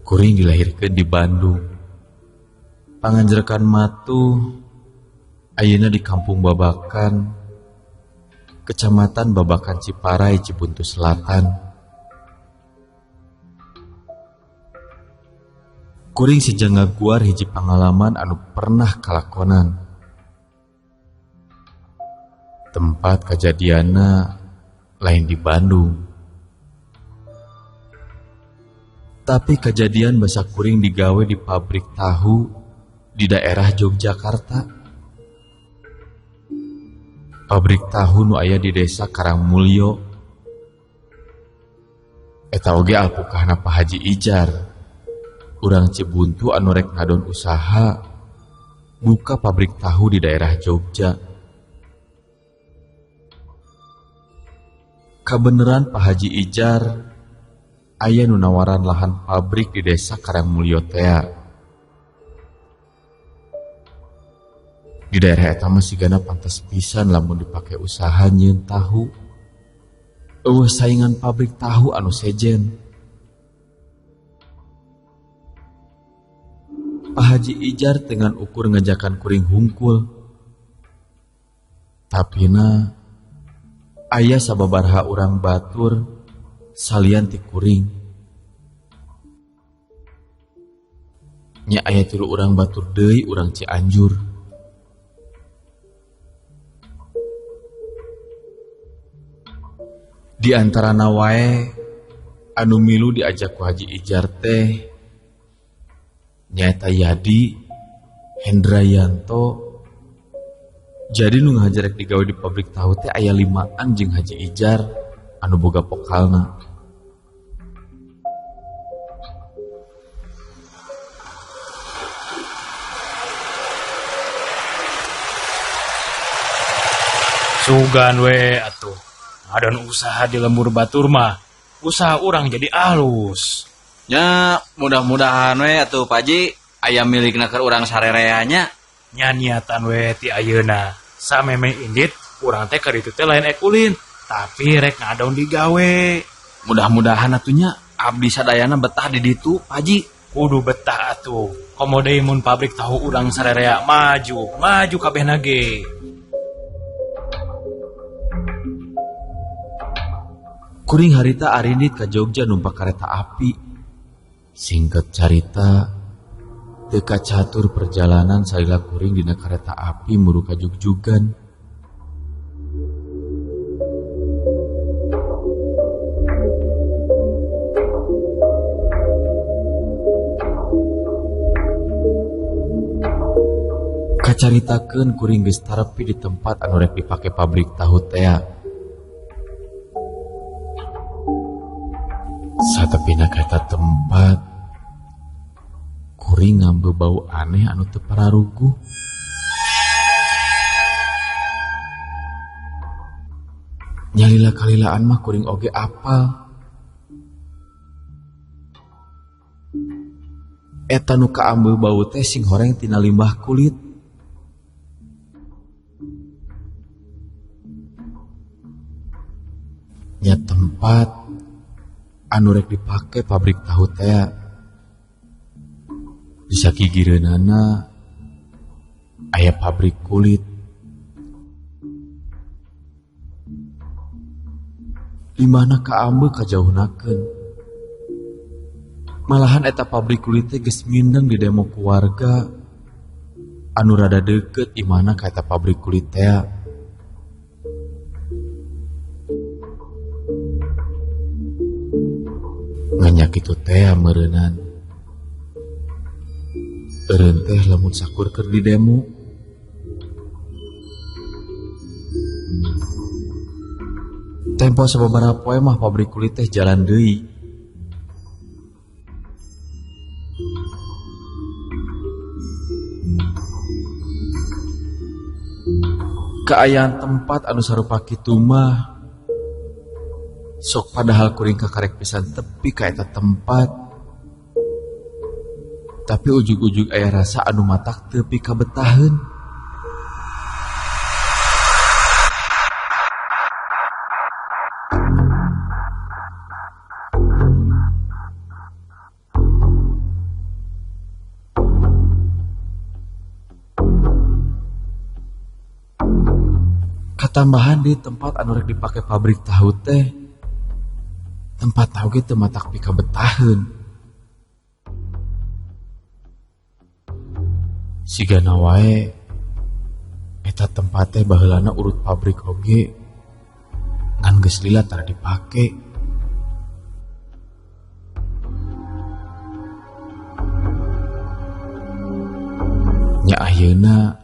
Kuring dilahirkeun di Bandung. Panganjerekan matuh ayeuna di Kampung Babakan, Kecamatan Babakan Ciparay, Cibuntu Selatan. Kuring seja ngaguar hiji pangalaman anu pernah kalakonan. Tempat kajadianna lain di Bandung. Tapi kejadian basa kuring digawe di pabrik tahu di daerah Yogyakarta. Pabrik tahu nu aya di desa Karangmulyo. Eta oge alpukahna Pak Haji Ijar. Urang Cibuntu anu rek ngadon usaha buka pabrik tahu di daerah Jogja. Kabeneran Pak Haji Ijar aya nu nawaran lahan pabrik di desa Karangmulyo tea. Di daerah eta mah sigana pantes pisan lamun dipake usaha nyieun tahu. Eueuh saingan pabrik tahu anu sejen. Pak Haji Ijar dengan ukur ngajakan kuring hungkul. Tapina aya sababaraha urang batur salian ti kuring. Nya aya tilu urang batur deui urang Cianjur. Di antarana wae anu milu diajak ku Haji Ijar teh nyaeta Yadi Hendrayanto. Jadi nu ngahajar rek digawe di pabrik tahu teh aya 5an jeung Haji Ijar anu boga pokalna. Sugan we atuh ngadon usaha di lembur batur mah usaha urang jadi alus. Nya mudah-mudahan we atuh Pak Haji aya milikna keur urang sarereanya. Nya niatan we ti ayeuna sameme indit urang teh ka ditu teh lain ek ulin tapi rek ngadon digawe. Mudah-mudahan atunya abdi sadayana betah di ditu Pak Haji. Kudu betah atuh. Komo deui mun pabrik tahu urang sarerea maju, maju kabehna ge. Kuring harita arindit ka Jogja numpak kereta api. Singkat carita, teu kacatur perjalanan salila kuring dina kereta api muru ka Jogjugan. Kacaritakeun kuring geus tarepi di tempat anu rek dipake pabrik tahu tea. Satepina ka eta tempat, kuring ngambil bau aneh anu teu pararuguh. Nyalila kalilaan mah kuring oge apal. Eta nu kaambil bau teh sing horeng tina limbah kulit. Nya tempat anu rek dipake pabrik tahu tea. Di sakigireunana aya pabrik kulit. Limbahna kaambe kajauhnakeun. Malahan eta pabrik kulit teh geus mindeng di demo ku warga anu rada deukeut imahna ka eta pabrik kulit tea. Nganyak kitu tea meureunan. Eureun teh lamun sakur keur di demo. Tempo sababaraha poe mah pabrik kulit teh jalan deui. Kaayaan tempat anu sarupa kitu mah sok padahal kuring kakarek pisan tepi ka eta tempat. Tapi ujug-ujug aya rasa anu matak tepi kabetaheun. Katambahan di tempat anu rek dipake pabrik tahu teh, tempat tahu ge teu matak pikabetaheun. Sigana wae eta tempat teh baheulana urut pabrik oge ngan geus lila tara dipake. Nya ayeuna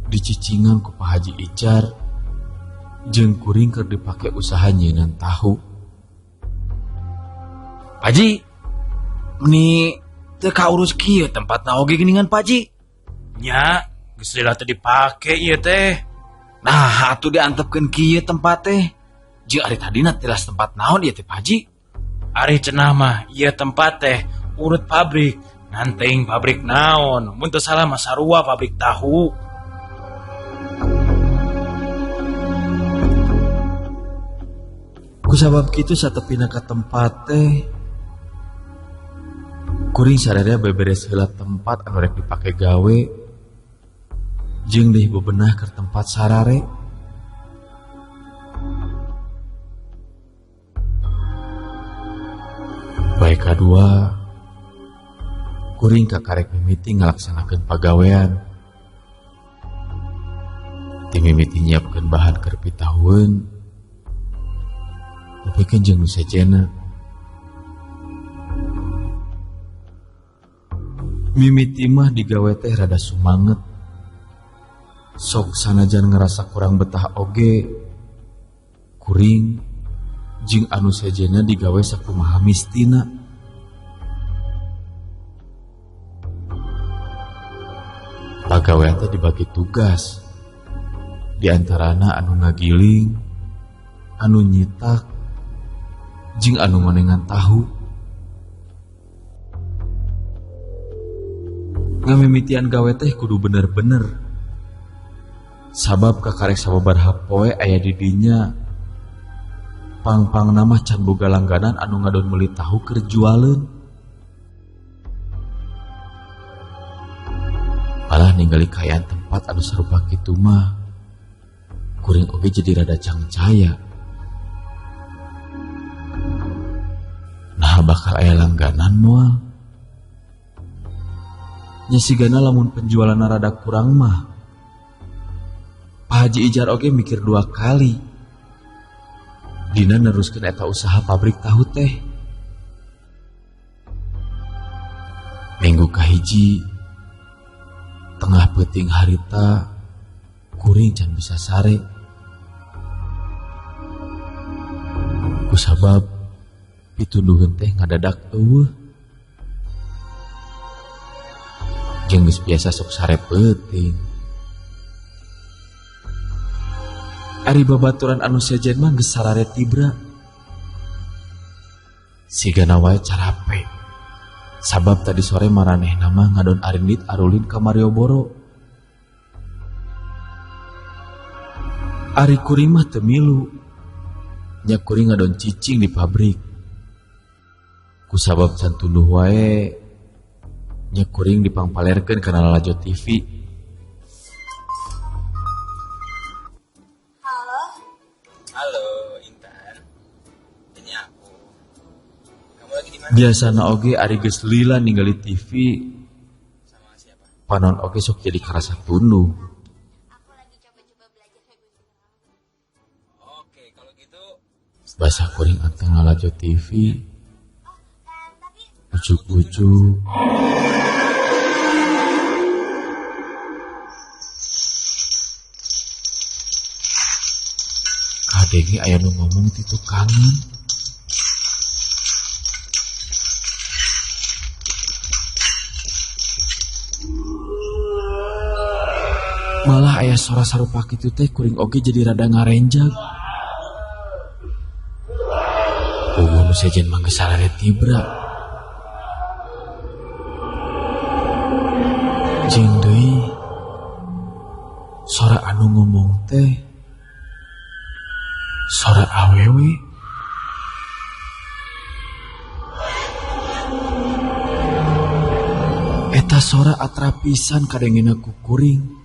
dicicingan ku Pak Haji Ijar jeung kuring keur dipake usaha nyieunnan tahu. Pak Haji, meni teu kaurus kieu tempatna oge geuningan Pak Haji. Nya, geus lila teu dipake ieu teh. Nah, atuh diantepkeun kieu tempat teh. Jeung ari tadina tilas tempat naon ieu teh Pak Haji? Ari cenah mah ieu tempat teh urut pabrik, ngan teuing pabrik naon, mun teu salah mah sarua pabrik tahu. Kusabab kitu satepina ka tempat teh, kuring sararea beberes heula tempat anu rek dipake gawe, jeung deui bebenah ke tempat sarare. Bae kadua, kuring kakarek mimiti ngalaksanakeun pagawean. Ti mimiti nyiapkeun bahan keur pitahueun, nepikeun jeung nu sejenna. Mimiti mah digawe teh rada sumanget. Sok sanajan ngerasa kurang betah oge, kuring jeung anu sejenna digawe sakumaha mistina. Pagawean teh dibagi tugas. Di antarana anu ngagiling, anu nyitak, jeung anu ngonengan tahu. Ngamimitian gawe teh kudu bener-bener. Sabab kakarek sababaraha poe aya di dinya. Pang-pangna mah can boga langganan anu ngadon meuli tahu keur jualeun. Malah ningali kaayaan tempat anu sarupa kitu mah, kuring oge jadi rada cangcaya. Nah bakal aya langganan moal. Nya sigana lamun penjualanna rada kurang mah, Pak Haji Ijar oge mikir dua kali dina neruskeun eta usaha pabrik tahu teh. Minggu kahiji tengah peuting harita kuring can bisa sare. Kusabab pitunduheun teh ngadadak eueuh. Jeung geus biasa sok sare peuting. Ari babaturan anu sejen mah geus sarare tibra. Sigana wae carape. Sabab tadi sore maranehna mah ngadon arindit arulin ka Malioboro. Ari kuring mah teu milu. Nya kuring ngadon cicing di pabrik. Kusabab can tunduh wae, nya kuring dipangpalerkeun kana lalajo TV. Halo. Halo Intan, ini aku. Kamu lagi di mana? Biasana oge ari geus lila ningali TV, Sama siapa? panon oge sok jadi karasa tunduh. Aku lagi coba-coba belajar lagu. Oke, kalau gitu Basa kuring anteng lalajo TV, Oh, tapi ujuk-ujuk kadenge aya nu ngomong ti tukangan. Malah aya sora sarupa kitu teh kuring oge jadi rada ngarenjag. Puguh nu sejen mah geus sarare tibra. Jeung deui sora anu ngomong teh sora awewe. Eta sora atrap pisan kadengena ku kuring.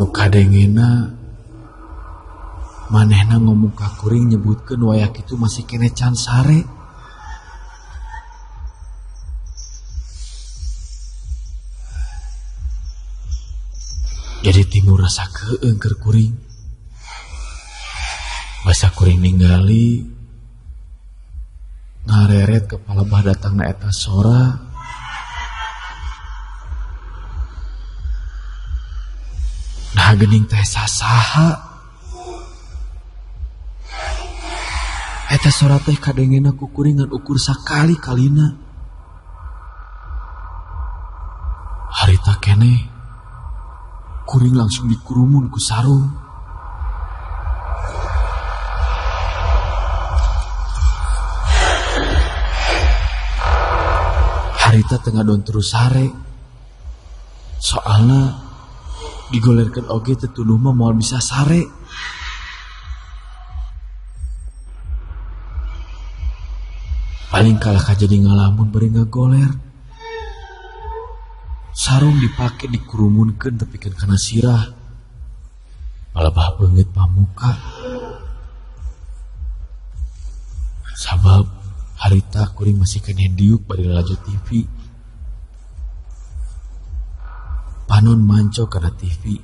Nu kadengena manehna ngomong ka kuring nyebutkeun wayah kitu masih keneh can sare. Jadi timbul rasa keung keur kuring. Basa kuring ningali ngareret kepala bah datangna eta sora. Nah geuning teh sasaha. Eta sora teh kadengena ku kuring ngan ukur sakali-kalina. Harita keneh kuring langsung dikurumun ku sarung. Harita teu ngadon terus sare. Soalna digolerkeun oge teu tunduh mah moal bisa sare. Paling kalah ka jadi ngalamun bari ngagoler. Sarung dipake dikurumunkeun tepikeun kana sirah. Palebah beungeut pamuka. Sabab harita kuring masih keneh diuk bari lalajo TV. Panon manco kana TV.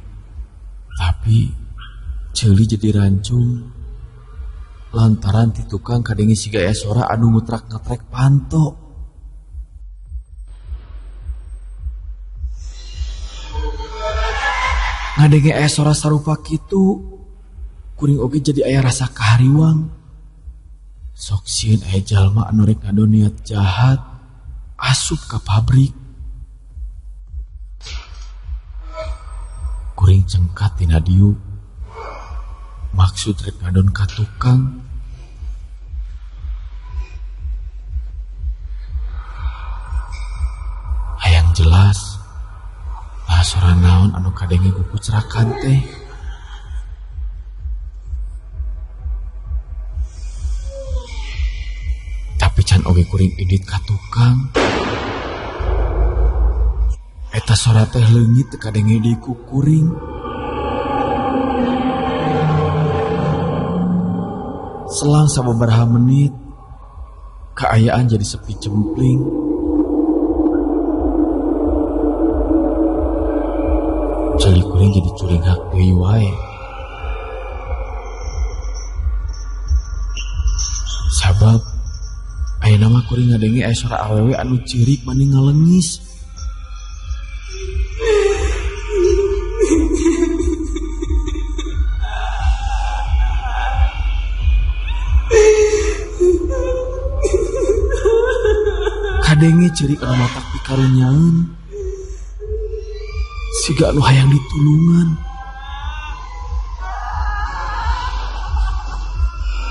Tapi ceuli jadi rancung lantaran ti tukang kadenge siga aya sora anu ngutrak-ngatrek panto. Ngadenge aya sora sarupa kitu, kuring oge jadi aya rasa kahariwang. Sok sieun aya jalma anu rek ngadon niat jahat asup ka pabrik. Kuring cengkat tina diuk. Maksud rek ngadon ka tukang. Hayang jelas nah sora naon anu kadenge kukucrakan teh. Tapi can oge kuring indit ka tukang. Eta sora teh leungit teu kadenge deui ku kuring. Selang sababaraha menit, kaayaan jadi sepi cempling. Ceuli kuring jadi curinghak deui wae. Sabab ayeuna mah kuring ngadenge aya sora awewe anu ceurik mani ngalengis. Kadenge ceurik anu matak pikarunyaeun. Siga anu hayang ditulungan.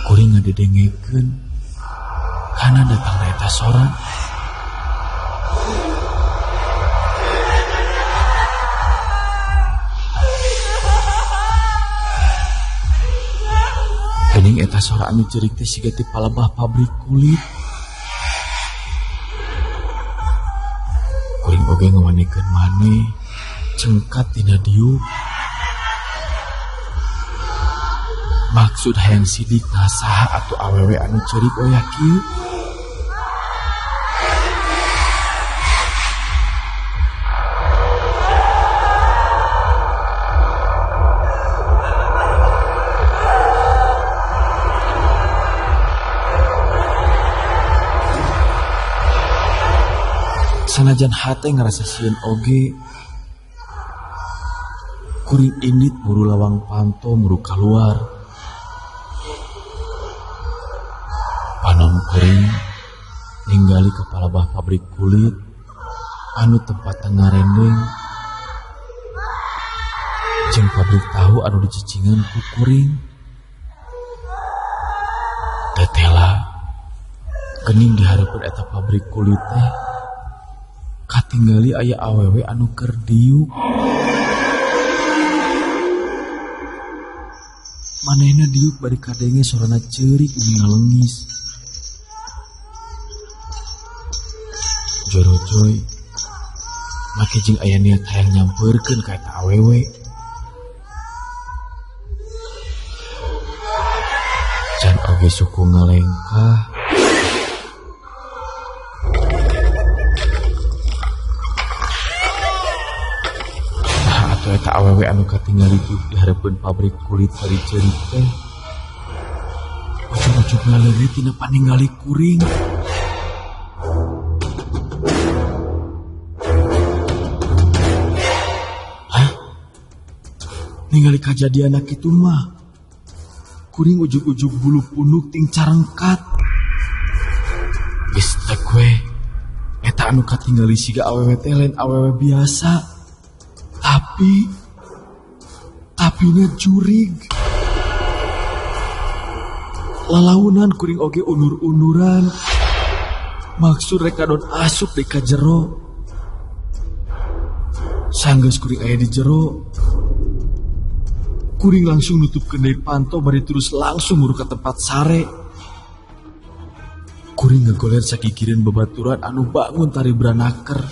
Kuring ngadedengekeun kana datangna eta sora. Geuning eta sora anu ceurik teh siga ti palebah pabrik kulit. Kuring oge ngawanikeun maneh cengkat tina diuk. Maksud hayang sidik nasaha atau awewe anu ceurik oya kieu. Sanajan hate ngarasa sieun oge, kuring indit buru lawang panto muru kaluar. Panon kuring ninggali kepala bah pabrik kulit anu tempat ngarendeng jeung pabrik tahu anu dicicingan ku kuring. Tetela geuning dihareupeun eta pabrik kulit teh katinggali aya awewe anu keur diuk. Manehna diuk bari kadenge sorana ceurik ngalengis. Jorojoy make jeung aya niat hayang nyampeurkeun ka eta awewe. Oge suku ngalengkah. Nah, atuh eta awewe anu katingali di hareupeun pabrik kulit bari ceurik teh. Ujug-ujug ngaleungit tina paningali kuring. Hah? Ningali kajadian kitu mah. Kuring ujug-ujug bulu punuk ting carengkat. Geus tek we. Eta anu katingali siga awewe teh lain awewe biasa. Tapi jurig. Lalaunan kuring oge unur-unuran. Maksud rek kadon asup deui ka jero. Sanggeus kuring aya di jero. Kuring langsung nutupkeun deui panto bari terus langsung muru ka tempat sare. Kuring ngagoler sakikireun babaturan anu bangun tari branaker.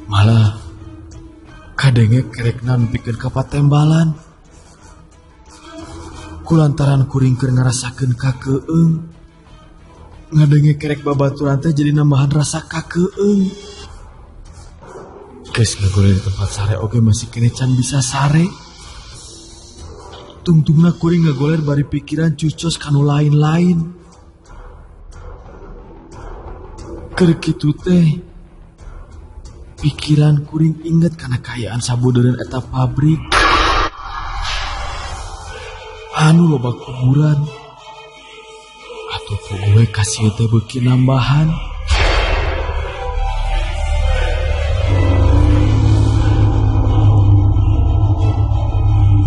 Malah kadenge kerekna nepikeun ka patembalan. Kulantaran kuring keur ngarasakeun kakeung. Ngadenge kerek babaturan teh jadi nambahan rasa kakeung. Geus ngagoler di tempat sare oge masih kene can bisa sare. Tungtungna kuring ngagoler bari pikiran cucos kanu lain-lain. Keur kitu teh pikiran kuring inget kana kaayaan sabudeureun eta pabrik. Anu loba kuburan. Atuh gue kasih teh beuki nambahan.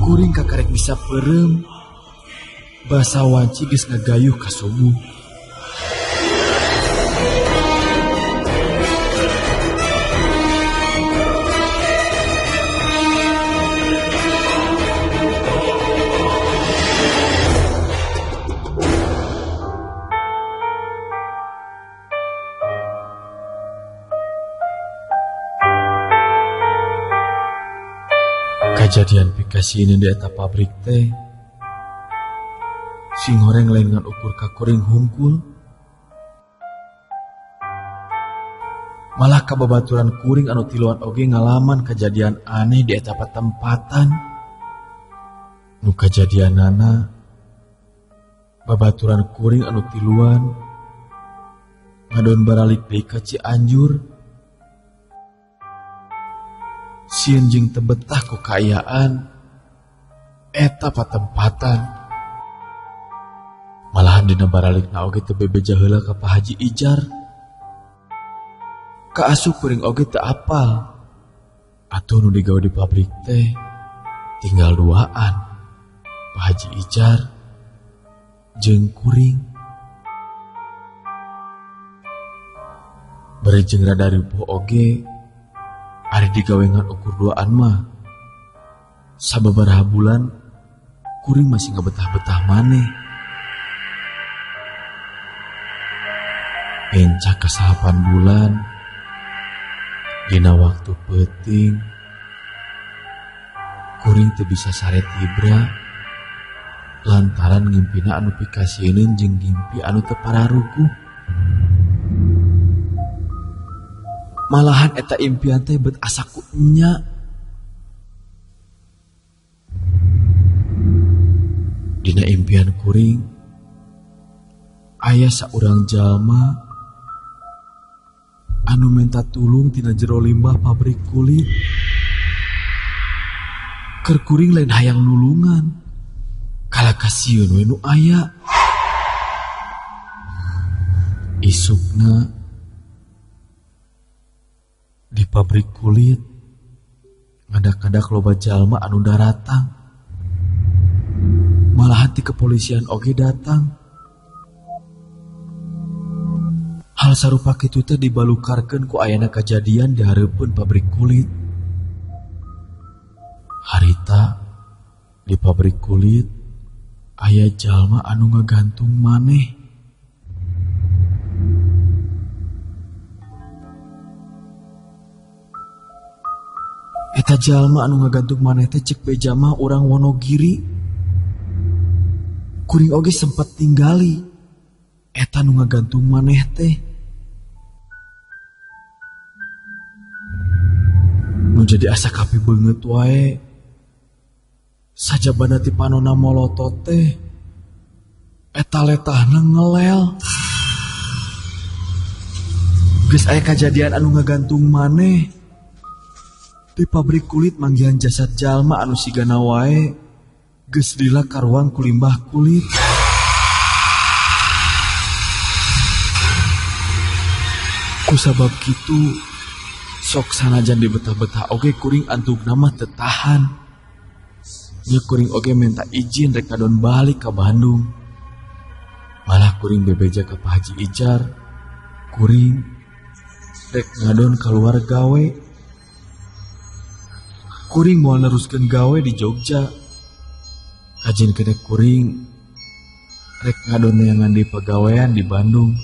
Kuring kakarek bisa peureum. Basa wanci geus ngagayuh ka subuh. Kajadian pikasieun di eta pabrik teh sing horeng lain ngan ukur ka kuring hungkul. Malah kababaturan kuring anu tiluan oge ngalaman kajadian aneh di eta patempatan. Nu kajadianana babaturan kuring anu tiluan ngadon baralik deui ka Cianjur. Sieun jeung teu betah ku kaayaan eta patempatan. Malahan dina baralikna oge teu bebeja heula ka Pak Haji Ijar. Kaasup kuring oge teu apal. Atuh nu digawe di pabrik teh tinggal duaan. Pak Haji Ijar jeung kuring. Bari jeung rada ripuh oge ari digawe ngan ukur duaan mah. Sababaraha bulan kuring masih ngabetah-betah maneh. Encak ka 8 bulan dina waktu peuting kuring teu bisa sare tibra lantaran ngimpina anu pikasieun jeung ngimpi anu teu pararuguh. Malahan eta impian teh bet asa ku enya. Dina impian kuring aya saurang jalma anu minta tulung tina jero limbah pabrik kulit. Keur kuring lain hayang nulungan, kalah kasieun we nu aya. Isukna di pabrik kulit ngadak-ngadak loba jalma anu daratang. Malahan ti kepolisian oge datang. Hal sarupa kitu teh dibalukarkeun ku ayana kajadian di hareupeun pabrik kulit. Harita di pabrik kulit aya jalma anu ngagantung maneh. Eta jalma anu ngagantung maneh teh cek beja mah urang Wonogiri. Kuring oge sempat tinggali eta nu ngagantung maneh teh. Nu jadi asa kapi beungeut wae. Sajabana ti panona molotot teh eta letahna ngelel. Geus aya kajadian anu ngagantung maneh. Di pabrik kulit manggihan jasad jalma anu sigana wae geus lila karuang kulimbah kulit. Kusabab kitu sok sanajan dibetah-betah oge kuring antugna mah teu tahan. Nya kuring oge minta izin rek ngadon balik ka Bandung. Malah kuring bebeja ka Pak Haji Ijar, kuring rek ngadon kaluar gawe. Kuring moal neruskeun gawe di Jogja. Kajin kene kuring rek ngadon neangan di pagawean di Bandung.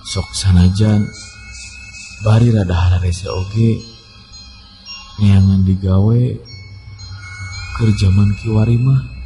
Sok sanajan bari rada hararese oge neangan digawe keur jaman kiwari mah.